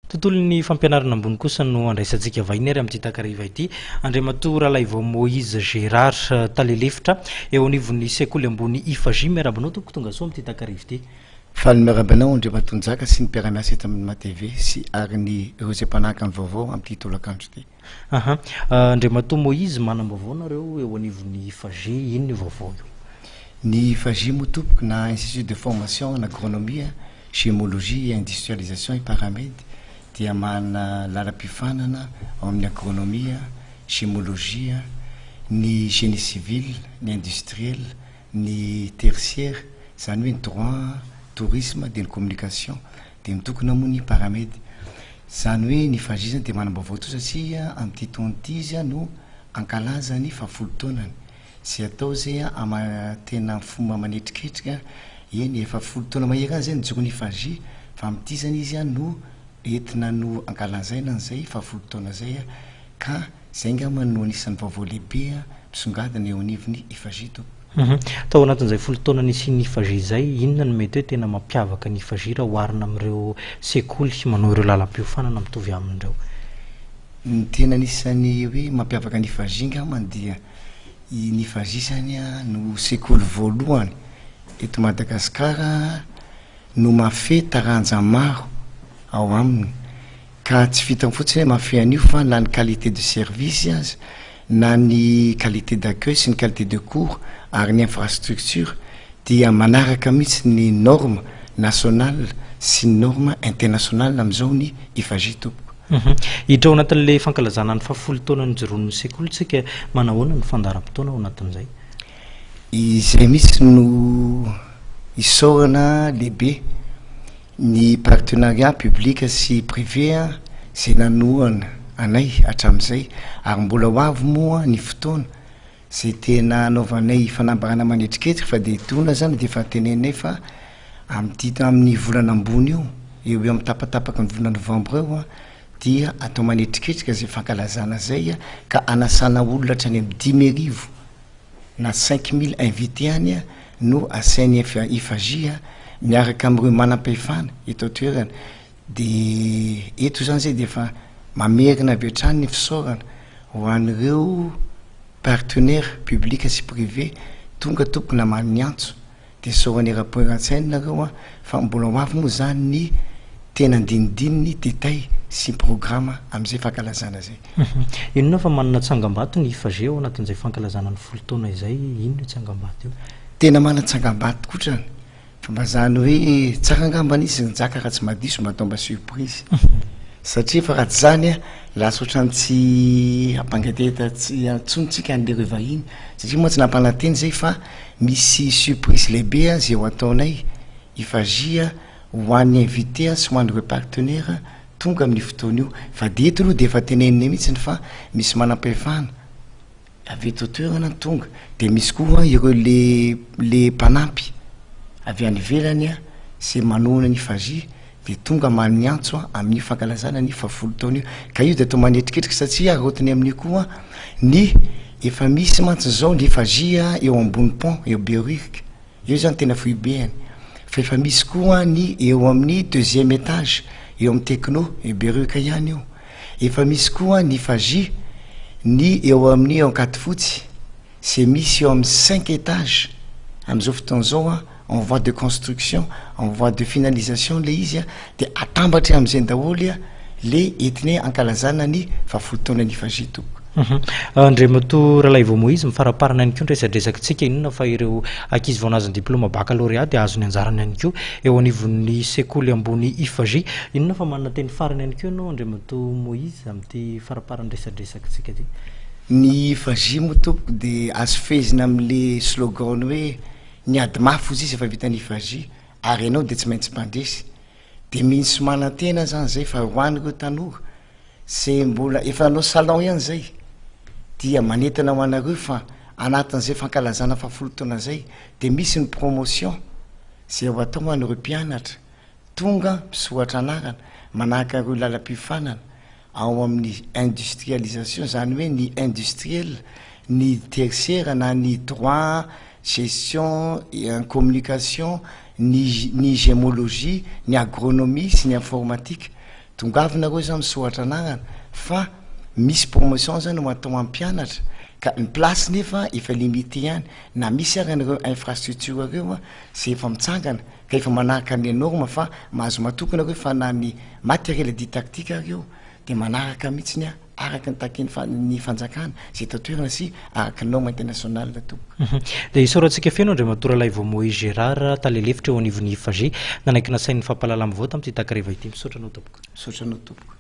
Tontolon'ny fampianarana ambony kosa no andraisantsika vahiny ary amin'ity takariva ity. Andriamatoa Ralaivao Moïse Gérard, tale lefitra eo anivon'ny sekoly ambony IFAGI. Miarahaba anao tompoko, tonga soa amin'ity takariva ity. Faly miarahaba anao Andriamatoa Njaka sy ny mpiara-miasa eto amin'ny MATV sy ary ny ireo izay mpanaraka ny vaovao amin'ity tolakandro ity. Aha. Andriamatoa Moïse, manam-baovao nareo eo anivon'ny IFAGI, inona io vaovao io? Ny IFAGI moa tompoko na Institut de Formation en Agronomie Gémologie et Industrialisation et Paramed dia manana lalam-piofanana ao amin'ny agronomia, gémologie, ny génie civil, ny industriel, ny tertiaire, izany hoe ny droit, tourisme dia ny communication dia mitokona moa ny Paramed. Izany hoe ny FAGI izany dia manam-baovao toa satria amin'ity taona ity izy no hankalaza ny fahafolo taonany. Izay atao izay ama tena fomba manetriketrika, eny efa folo taona mahery any izay nijoro ny IFAGI fa amin'ity izany izy no entina no ankalazaina an'izay fahafolo taona izay ka izay angamba no anisan'ny vaovao lehibe misongadina eo anivon'ny IFAGI tompoko. Tao anatin'izay folo taona nisian'ny IFAGI izay, inona no mety hoe tena mampiavaka ny IFAGI raha oharina amin'ireo sekoly manao ireo lalam-piofanana mitovy aminy ireo? Ny tena anisan'ny hoe mampiavaka ny IFAGI angambany dia I Nifaji zany no sekoly voalohany eto Madagasikara no mahafehy taranja maro ao aminy ka tsy vitany fotsiny hoe mahafehy an'io fa na ny qualité de service aza na ny qualité d'accueil sy ny qualité de cours ary ny infrastructure dia manaraka mihitsy ny norme nationale sy ny norme internationale amin'izao ny IFAGI tompoko. Hiditra ao anatin'ilay fankalazana ny fahafolo taona nijoroan'ny sekoly isika, manahoana ny fandaharam-potoana ao anatin'izay? Izay mihitsy no isaorana lehibe ny partenariat public sy privé izay nanohana anay hatramin'izay ary mbola ho avy moa ny fotoana Zay tena anaovanay fanambarana manetriketrika fa de itona zany de efa teneninay fa amin'ity amin'ny volana ambony io, eo eo amin'ny tapatapaky ny volana novambra eo an, dia atao manetriketrika zay fankalazana zay an, ka anasana olona hatrany amin'ny 5000 na 5000 invités any an no asain'ny IFAJ miaraka amin'ireo manam-pahefana eto an-toerana. De eto zany zay de efa mamerina avy hatrany ny fisaorana ho an'ireo partenaires public sy privé tonga tompoko namaly ny antso de isaorana eram-po eran-tsaina nareo an fa mbola ho avy moa zany ny tena andinindininy détail sy ny programme amin'izay fankalazana zay. Inona fa manana tsangambato ny IFAGE ao anatin'izay fankalazana ny folo taona izay, inona io tsangambato io? Tena manana tsangambato kotrany Fa mba zany hoe tsara angambany izy Njaka raha tsy madiso mba atao mba surprise satria fa raha tsy zany a lasa ohatrany tsy hampangetaheta tsy intsony tsika an'le reo vahiny satria moa tsy nampanantena zay fa misy surprise lehibe a zay ho ataonay IFAGI a ho an'ny invité a sy ho an'ireo partenaire tonga amin'io fotoana io fa de eto aloha de efa teneninay mihitsiny fa misy manam-pahefana Avy eto an-toerana ny tonga, de misy koa ireo le le mpanampy avy any ivelany a, ze manohana ny IFAGI de tonga hamaly ny antso a amin'io fankalazana ny fahafolo taona io, ka io de atao manetriketrika satria arotiny amin'io koa ny efa misy mantsy zao ny IFAGI a eo ambony pont eo Behoririka, eo zany tena foibeny, fa efa misy koa ny eo amin'ny deuxième étage eo amin'ny Techno eo Behoririka ihany io. Efa misy koa ny FAGI ny eo amin'ny eo Ankadifotsy izay misy eo amin'ny cinq étages amin'izao fotoana izao an, en voie de construction, en voie de finalisation ilay izy an, dia atambatra amin'izay daholo an le entinay ankalazana ny fahafolo taonan'ny FAGI tompoko. Andriamatoa Ralaivo Moïse, mifaraparana ihany koa ny resadresakitsika, inona fa ireo ankizy vao nahazo ny diplaoma baccalauréat dia azo ny anjarany ihany koa eo anivon'ny sekoly ambony IFAGI. Inona fa manana teny farany ihany koa ianao Andriamatoa Moïse amin'ity faraparan'ny resadresakitsika ity? Ny IFAGI moa tompoko dia azo fehezina amin'le slogan hoe ny ady mafy hozy izy efa vitan'ny IFAGI ary ianao dia tsy maintsy mpandresy. Dia mino sy manantena zany zay fa ho an'ireo tanora Zay mbola efa nanao salon ihany zay dia manentana ho anareo fa anatin'izay fankalazana fahafolo taona zay dia misy ny promotion zay ho atao ho an'ireo mpianatra tonga misoratra anarana manahaka ireo lalam-piofanana ao amin'ny industrialisation zany hoe ny industriel ny tertiaire na ny droit gestion en communication ny ny gemologie ny agronomie sy ny informatique. Tongava nareo zany misoratra anarana fa misy promotion zany ho atao ampianatra, ka ny place nefa efa limité ihany, na misy ary an'ireo infrastructure reo a zay efa mitsangana ka efa manaraka ny norme, fa mahazo matoky nareo fa na ny matériel didactique ary eo de manaraka mihitsiny a araka ny takiny ny fanjakana zay tatoerana sy araka ny norme international, tompoko. De isaorantsika feno Andriamatoa Ralaivo Moïse Gérard, tale lefitra eo anivon'ny IFAGE, nanaiky nasain'ny fampahalalam-baovao tamin'ity takariva ity. Misaotra anao, tompoko. Misaotra anao, tompoko.